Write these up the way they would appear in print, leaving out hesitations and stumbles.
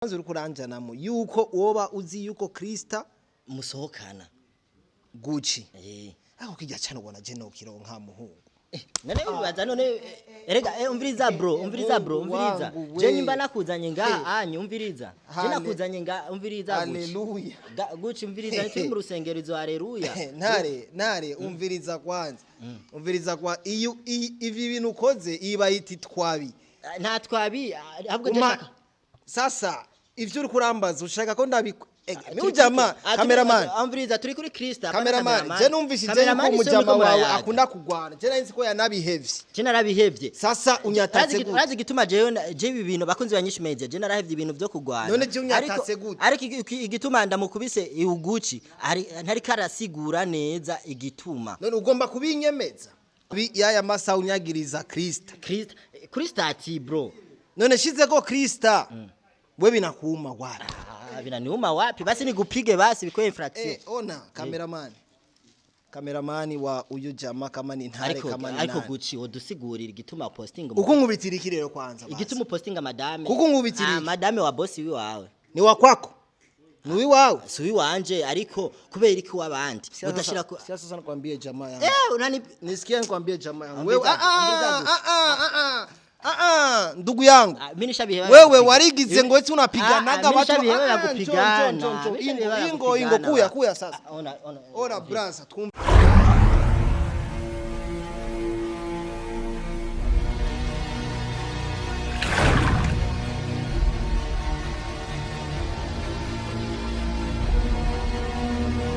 Kwanza uriko uranjanamo yuko woba uzi yuko Krista musohokana. Gucci. Eh. Ako kijya cyane ubona je no kironka muhungu. None wibaza none erega umviriza bro, umviriza bro, umviriza. Wangu we. Je nyimba nakuzanye ngaha anyu, umviriza. Je nakuzanye nga, umviriza Gucci. Haleluya. Gucci, umviriza, turi mu rusengero, izo haleluya. Ntare ntare, umviriza kwanza, umviriza kwa iyo ivi bintu ukoze iyi bayita itwabi. Nta twabi, ahubwo je shaka Sasa ivyo uri kurambaza ushaka ko ndabikwe Turi ujama cameraman. Umviriza, turi kuri Krista, hapana. Cameraman, je numvishije yuko Cameraman, sio umujama muriko wawe murayaga. akunda kugwana, je nari nzi ko yanabihevye. Je narabihevye. Sasa unyatatse gute? Urazi igituma jewe je ibi bintu, bakunzi ba Nyinshi Media, je narahevye ibintu vyo kugwana. None je unyatatse gute? Ariko igituma ndamukubise iuguci ntari karasigura neza igituma. None ugomba kubinyemeza yaya masaha unyagiriza Krista? Krista, Krista ati bro. None shize ko Krista we binakuuma wapi? Ah, binaniuma wapi? Basi nikupige basi biko infraction. Ona cameraman, cameraman wa uyu jama kama ni ntare Ariko kama ni ariko nani. Gucci, wodusigurira igituma posting Uko nkubitira iki rero kwanza basi? Igituma postinga madame. Kuko nkubitira Ah, iki? madame wa boss wiwawe. Ni wa kwako, ni uwiwawe? Si uwiwanje, ariko kubera iki wabandi udashira ku Sasa sasa nikwambie jamaa yangu. Unani Nisikie nikwambie jamaa yangu. Umviriza, Wewe, ah, umviriza. ah, ah, ah, ah, ah, ndugu yangu. Ah, mimi nishabiheba. Wewe warigize ngo eti unapiganaga Ah, ah, watu. mimi nishabiheba Ah, ah, kupigana. njo, njo, njo. Mimi Ingo nishabiheba ingo ingo kupigana. kuya kuya sasa. Ah, ona ona. Ora brasa twumve.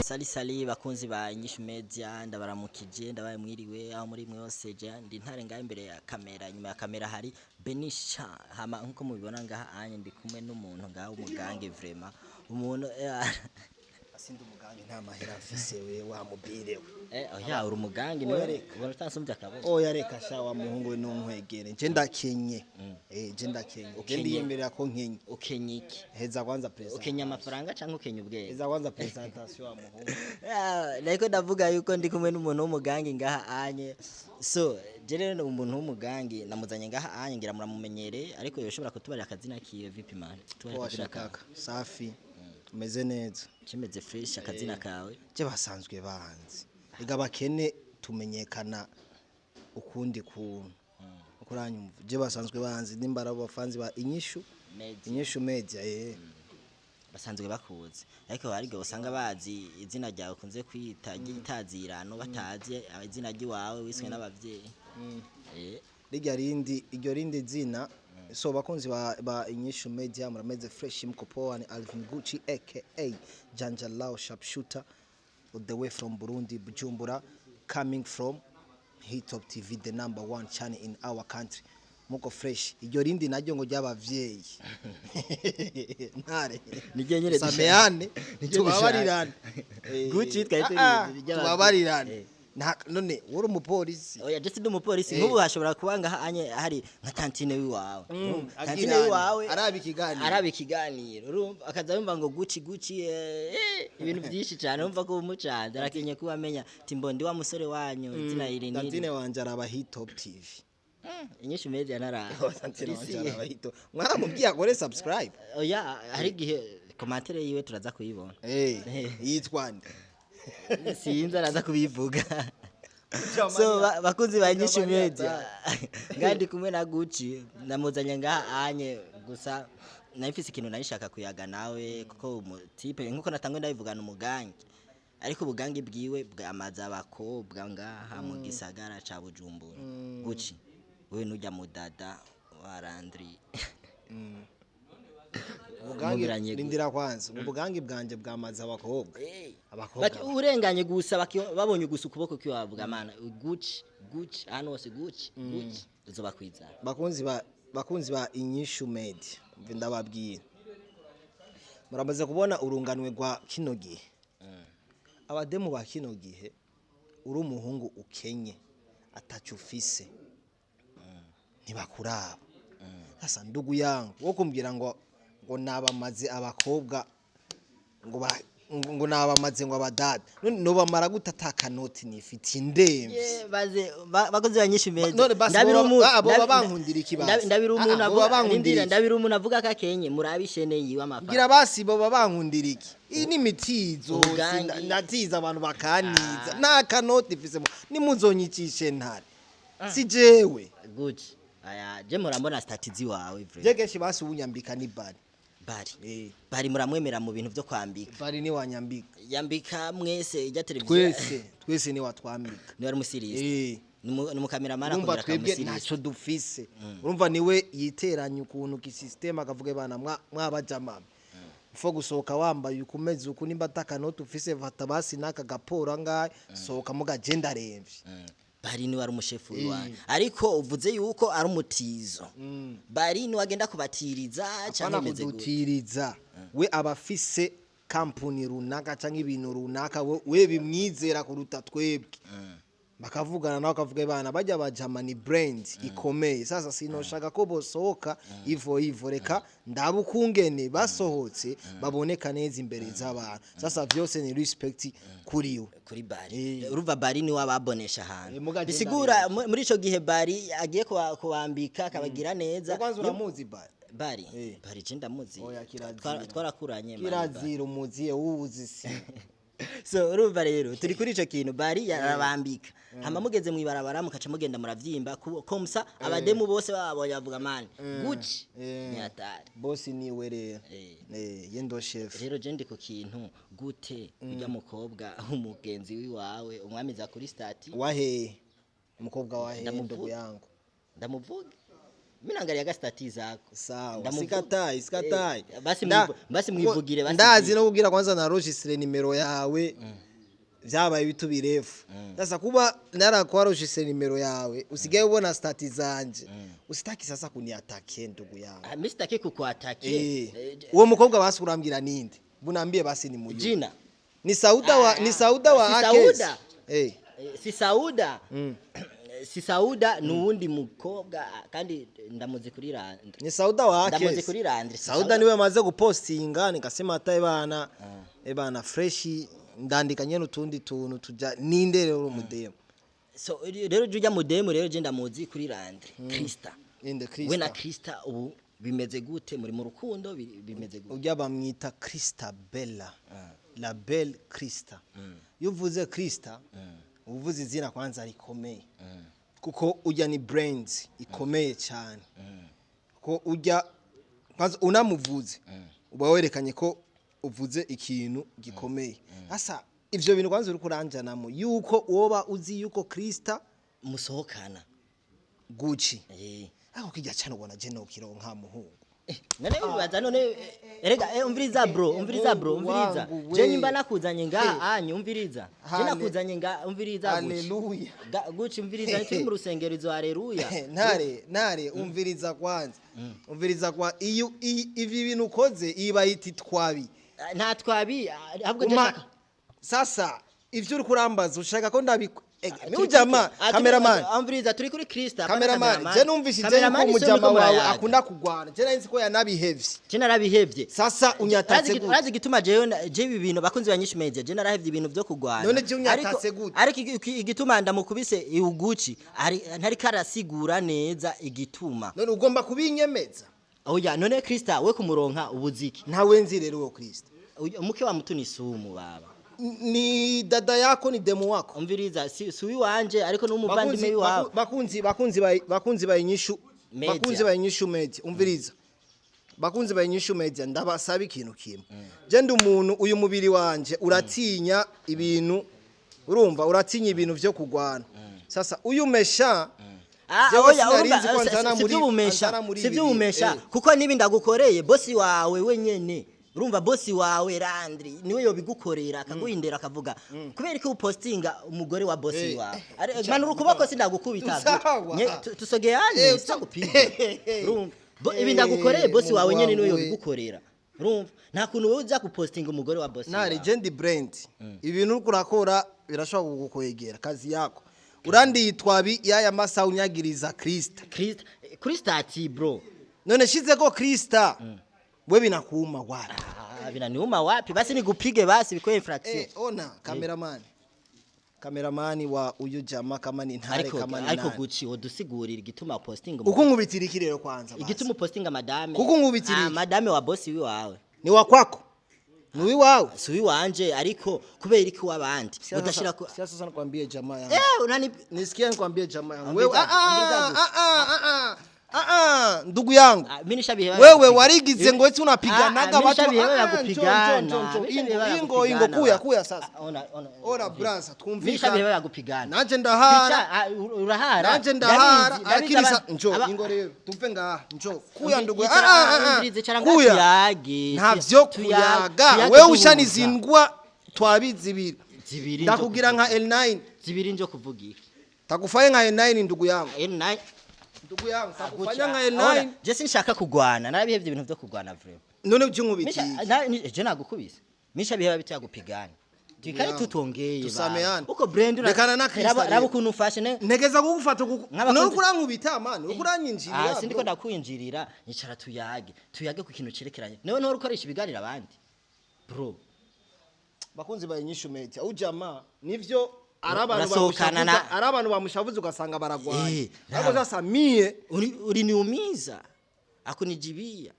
Sali sali bakunzi ba Inyishu Media, ndabaramukije, ndabaye mwiriwe aho muri mwose. Je ndi ntare ngaha imbere ya kamera, inyuma ya kamera hari Benisha. Hama nkuko mubibona ngaha anye ndi kumwe n'umuntu ngaha w'umugange, vraiment umuntu Asindi umugange, nta mahera afise we wa mubire we. Oya, uri umugange Oya, niwe reka. ubona utansumbye akaboko. Oya reka sha wa muhungu we, ntunkwegere, nje ndakenye. Je ndakenye, je ndiyemerera ko nkenye. Ukenye iki? Heza kwanza presentation. Ukenya amafaranga canke ukenya ubwenge? Heza kwanza presentation wa muhungu. Ah, nariko ndavuga yuko ndi kumwe n'umuntu w'umugangi ngaha anye. So je rero ni umuntu w'umugangi namuzanye ngaha anye, ngira muramumenyere, ariko yoshobora kutubarira akazina kiwe. Vipi man? Tubarire Poa. akazina kawe. Shakaka safi, umeze neza? Kimeze fresh. Akazina kawe? Je basanzwe banzi ega, bakene tumenyekana ukundi kuntu ukuranyumva. Je basanzwe banzi nimba ari abafanzi ba Inyishu Media. Inyishu Media. Basanzwe bakuzi, ariko hari igihe usanga bazi izina ryawe ukunze kwita ry'itazirano, batazi izina ry'iwawe wiswe n'abavyeyi. Rirya rindi, iryo rindi zina. So bakunzi ba Inyishu Media, murameze fresh, mko poa? Ni Alvin Gucci aka Janja Lao Sharpshooter, all the way from Burundi, Bujumbura, coming from Hitop TV, the number one channel in our country. Muko fresh? Iryo rindi naryo ngo ry'abavyeyi ntare. Niryo nyene. Sameane. Niryo. Tubabarirane. Gucci twari Ah, ah, tubizi ry'abavyeyi. tubabarirane. None uri umupolisi? Oya, je sindi umupolisi. Nk'ubu hashobora kuba ngaha anye hari nka tantine wiwawe. Urumva? Tantine Agirane. wiwawe Araba ikiganiro. Araba ikiganiro, urumva akaza yumva ngo Gucci Gucci, ibintu byinshi cyane, urumva ko umucanze arakenye kuba amenya ati mbondi wa musore wanyu izina iri Tantine niri. wanje araba Hitop TV. Inyishu Media nara. Tantine wanje araba Hitop, mwaramubwiye akore subscribe? Oya, hari igihe commentaire yiwe turaza kuyibona. Yitwa nde? Sinzi, araza kubivuga. So bakunzi ba Nyinshi Media, ngaha ndi kumwe na Gucci, namuzanye ngaha anye gusa nari mfise ikintu nari kuyaga nawe, kuko umutipe nkuko natangwe ndabivugana umugangi, ariko ubugangi bwiwe bwamaze abakobwa ngaha mu gisagara ca Bujumbura. Gucci, wewe nujya mudada wa Landry. Ubugangi Mubiranye gute? Rindira kwanza, ubugangi bwanje bwamaze abakobwa, abakobwa. Urenganye gusa babonye gusa ukuboko kiwavuga mana Gucci Gucci ahantu hose Gucci Gucci uzobakwizana. Bakunzi ba Inyishu Media, mve ndababwira, muramaze kubona urunganwe rwa kino gihe, abademu ba kino gihe. Uri umuhungu ukenye ataco ufise, ntibakuraba. Sasa ndugu yangu, wo kumbwira ngo nabamaze abakobwa ngo ba ngo nabamaze ngo abadada. None nobamara gute atakanoti nifitiye, ndemvye? Ye, baze bakozi ba Nyinshi Media. None basi Ndabira boba bankundira iki basi? Ndabira umuntu Ah, boba avuga bankundira ndindira iki? Ndabira umuntu avuga ko akenye, murabe ishene yiwe amafaranga. Ngira basi boba bankundira iki? Iyi ni imitizo. Ubugangi. Ndatiza abantu bakaniza, nta kanoti mfise, nimuzonyicishe ntare, si jewe. Gucci aya je murambona statut ziwawe vre. Je kenshi basi unyambika ni bari. Bari. Eh. Bari muramwemera mu bintu vyo kwambika? Bari ni wanyambika. Yambika mwese ijya televiziyo. Twese ni watwambika. Ni wari umusirisi. Eh. Ni umukameramani. Urumva akongera twebwe akamusirisi. ntacyo dufise. Urumva niwe yiteranya ukuntu kisystème, akavuga bana mwabajamame fo gusohoka wambaye ukumeze uku, nimba atakanoti ufise fata basi n'aka gaporo angahe, sohoka mugagenda aremvye. Bari ni wari umushefu wiwawe, ariko uvuze yuko ari umutizo. Bari ni wagenda kubatiriza canke Apana. bimeze gute? Kudutiriza, we aba afise kampuni runaka canke ibintu runaka, we bimwizera kuruta twebwe, bakavugana nawe akavuga bana bajya bajama ni brand ikomeye. Sasa sinoshaka ko bosohoka ivo ivo, reka ndaba ukungene basohotse baboneka neza imbere z'abantu. Sasa vyose ni respect kuri we. Kuri bari. Urumva bari ni wababonesha ahantu. Mugagenda. Bisigura muri ico gihe bari agiye kubambika akabagira neza. Kwanza uramuzi bari? Bari. Eh. Bari je ndamuzi. Oya, kirazira. Twarakuranye man, Bari. Kirazira, umuziye wuzi si. So urumva rero turi kuri ico kintu, bari yarabambika, hama mugeze mwibarabara mukaca mugenda muravyimba komsa abademu bose bababonye bavuga man Gucci ni hatari. Bosi niwe rero. Eh. Eh, ye ndo chef. Rero je ndi ku kintu gute ujya mukobwa umugenzi wiwawe umwamiza kuri statut? Wahe umukobwa wahe? Ndamuvuga. Ndugu yangu. Ndamuvuga, mimi naangalia ga statut zako. Sawa. Ndamuvuga. Sikatai, sikatai. Eh, basi basi mwivugire basi. Ndazi no kubwira kwanza na registre nimero yawe vyabaye bitu birefu. Sasa kuba narakwa registre nimero yawe, usigaye ubona statut zanje, usitaki sasa kuniatake ndugu yangu. Ah, mimi sitaki kukuatake. Eh, uwo mukobwa basi urambwira ninde? Bunambie basi ni muyu. Jina. Ni Sauda wa, ni Sauda wa Si Akes. Sauda. Eh. Eh, si Sauda. Si Sauda, ni uwundi mukobwa kandi ndamuzi kuri Randre. Ni Sauda wa Ndamuzi Akes. kuri Randre, si Sauda Sauda. niwe amaze gupostinga, nikasema ata ebana ebana fresh, ndandika nyene utundi tuntu tuja ninde rero umudemo? So rero jya mudemu rero je ndamuzi kuri Randre Krista. Inde? We na Krista? Krista ubu bimeze gute? Muri mu rukundo bimeze gute? Ujya bamwita Krista Bella, la belle Krista. Iyo uvuze Krista uvuze izina kwanza rikomeye, kuko ujya ni brand ikomeye cyane, ko ujya kwanza unamuvuze uba werekanye ko uvuze ikintu gikomeye. Asa ivyo bintu kwanza uri kuranjanamo yuko woba uzi yuko Krista Musohokana. Gucci. Eh. Ako kijya cyane ubona je no kironka muhungu. None ubibaza none erega umviriza bro, umviriza bro, umviriza. Wangu Je we. nyimba nakuzanye ngaha anyu, umviriza je nakuzanye nga, umviriza Gucci. Haleluya. Gucci, umviriza, turi mu rusengero izo haleluya. Ntare ntare, umviriza kwanza, umviriza kwa iyo ivi bintu ukoze iyi bayita twabi. Ah, nta twabi, ahubwo je shaka Sasa ivyo uri kurambaza ushaka ko ndabikwe Turi ni ujama cameraman. Umviriza, turi kuri Krista, hapana. Cameraman, je numvise je yuko umujama wawe akunda kugwana, je nari nzi ko yanabihevye. Je narabihevye. Sasa unyatatse gute? Urazi igituma jewe je ibi bintu, bakunzi ba Nyinshi Media, je narahevye ibintu vyo kugwana. None je unyatatse gute? Ariko igituma ndamukubise iuguci ntari karasigura neza igituma. None ugomba kubinyemeza? Oya, none Krista we kumuronka ubuziki? Ntawe nzi rero uwo Kristo. Umuke wa mutuni sumu baba. Ni dada yako, ni demu wako? Umviriza, si uwanje ariko n'umuvandimwe wiwawe. Bakunzi ba Inyishu Media. Bakunzi ba Inyishu Media, umviriza, bakunzi ba Inyishu Media, ndabasaba ikintu kimwe. Je ndi umuntu, uyu mubiri wanje uratinya ibintu, urumva, uratinya ibintu vyo kugwana. Sasa uyu mesha Ah, jewe oya, sinari urumva, nzi ko anzana si ivy'ubumesha, anzana muri si ibi ivy'ubumesha, bintu. kuko nibi ndagukoreye bosi wawe wenyene, urumva bosi wawe Landry niwe yobigukorera akaguhindera akavuga kubera ko upostinga umugore wa bosi wawe. Manura ukuboko sindagukubita. Sawa. Tusogeane. Sitagupiga, urumva. Ibi ndagukoreye bosi wawe nyene niwe Mungu wawe. yobigukorera, urumva nta kuntu wowe uza gupostinga umugore wa bosi Nari wawe. je ndi brand, ibintu uriko urakora birashobora kugukwegera kazi yako. Urandiye twabi yaya masaha unyagiriza Krista. Krista ati bro. None shize ko Krista we binakuuma wapi? Ah, vinaniuma wapi? Basi nikupige basi bikwe infraction. Ona cameraman, cameraman wa uyu jama kama ni ntare Ariko kama ni ariko nani. Gucci, wodusigurira igituma posting Uko nkubitira iki rero kwanza basi? Igituma postinga madame. Kuko nkubitira Ah, iki? madame wa boss wiwawe. Ni wa kwako, ni wiwawe. Si wiwanje, ariko kubera iki wabandi udashira ku Sasa sasa nikwambie jamaa yangu. Eh, unani Nisikia nikwambie jamaa yangu. Ambiriza- Wewe, ah, ah, ambiriza. ah, ah, ah, ah, ah, ndugu yangu. Ah, mimi nishabiheba. Wewe warigize ngo eti unapiganaga Ah, ah, watu. mimi nishabiheba Ah, ah, kupigana. njo, njo, njo, Mimi ingo nishabiheba ingo ingo kupigana. kuya kuya sasa. Ah, ona ona. Ora brasa, Mimi twumvikana. nishabiheba kupigana. Nanje ndahara. Picha, ah, urahara. Nanje ndahara. Ndabizi, ndabizi Akili njo ingo rero tuve ngaha, njo kuya ndugu. Ah, ah, ah, Umviriza, icara ngaha kuya. tuyage. Ntavyo kuyaga. Tuyage Wewe duhuza. ushanizindwa twabizibiri. Zibiri njo Ndakugira nka L9. Zibiri njo kuvuga iki? Takufaye nka L9 ndugu yangu. L9. Ndugu yangu, takufanya nka Ona, L9. je sinshaka kugwana, narabihevye ibintu vyo kugwana vraiment. None ujye. Je nagukubise. Misha biheba bitya gupigana. Twikare Yangu. tutongeye. Tusameane. Uko brand Rekana na Krista raba rero. raba ukuntu ufashe ne. Ntegeza kugufata kuko Nk'abakunzi- none ukurankubita man, ukuranyinjirira. Ah, sindiko ndakwinjirira, nicara tuyage. Tuyage ku kintu cerekeranye. Newe ntora ukoresha ibiganiro abandi. Bro, Bakunzi ba Inyishu Media, ujama nivyo ari abantu Urasohokana bamushavuza, ari abantu bamushavuza ugasanga baragwaye. Eh, Ariko raba. sasa mie Uliniumiza. Akunijibia.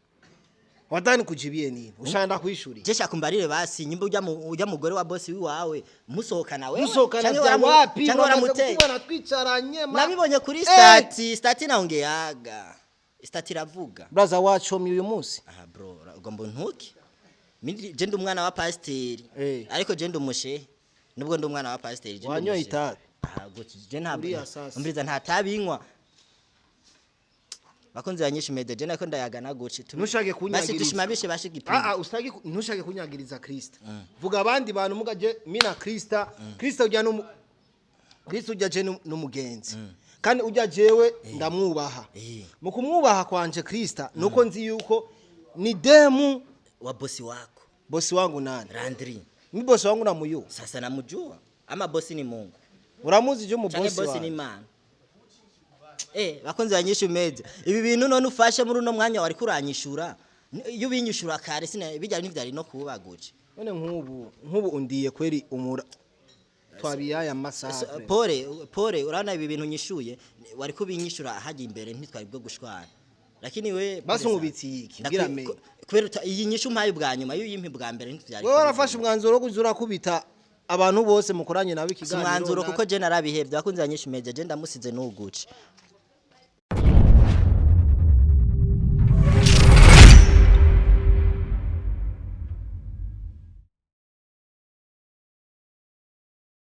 Wadani kujibie nini? Ushaenda kuishuri. Je shaka umbarire basi nyimba ujya ujya mugore wa boss wiwawe musohokana wewe. Musohokana Canke vya wapi? canke Muramaze waramuteye. kutubona twicaranye ma. Nabibonye kuri Eh! stati, stati naongeaga. Stati iravuga. Braza wachomi uyu munsi. Aha bro, ugomba untuke. Mimi je ndi umwana wa pasiteri. Eh. Ariko je ndi umushehe. Nubwo ndi umwana wa pasiteri je ndi Wanyoye umushehe. itabi? Ah, guti je ntabwo. Uriya sasa. Umviriza, nta tabi nywa. Bakunzi banyishu media, je nako ndayagana guci. Ntushake kunyagiriza. Basi dushimamishe bashe igipimo. Ah ah, usage ntushake kunyagiriza Krista. Vuga abandi bantu mugaje mina Krista, Krista ujya no Krista ujya je n'umugenzi. Kandi ujya jewe ndamwubaha. Eh. Mu kumwubaha kwanje Krista nuko nzi yuko ni demu Wa bosi wako. Bosi wangu nani? Landry. Mi bosi wangu namuyuwa. Sasa namjua. Ama bosi ni Mungu. Uramuzi je mu Canke bosi bosi ni wangu? Imana. Eh, bakunzi banyishu media. Ibi bintu none ufashe muri uno mwanya wari kuranyishura. Iyo ubinyishura kare sina bijya ntivyari no kuba guci. None nk'ubu undiye kweri umura twabiyaya masaha. So, pole pole, urabona ibi bintu nyishuye wari kubinyishura hajya imbere ntitwari bwo gushwana. Lakini we Basi nkubitiye iki? Ngira menye. Kubera iyi nyishu mpaye ubwa nyuma iyo uyimpa ubwa mbere ntitwari. Wewe warafashe umwanzuro wo kuza urakubita abantu bose mukoranye nabo Si ikiganiro. umwanzuro kuko je narabihevye, bakunzi banyishu media, je ndamusize n'uguci.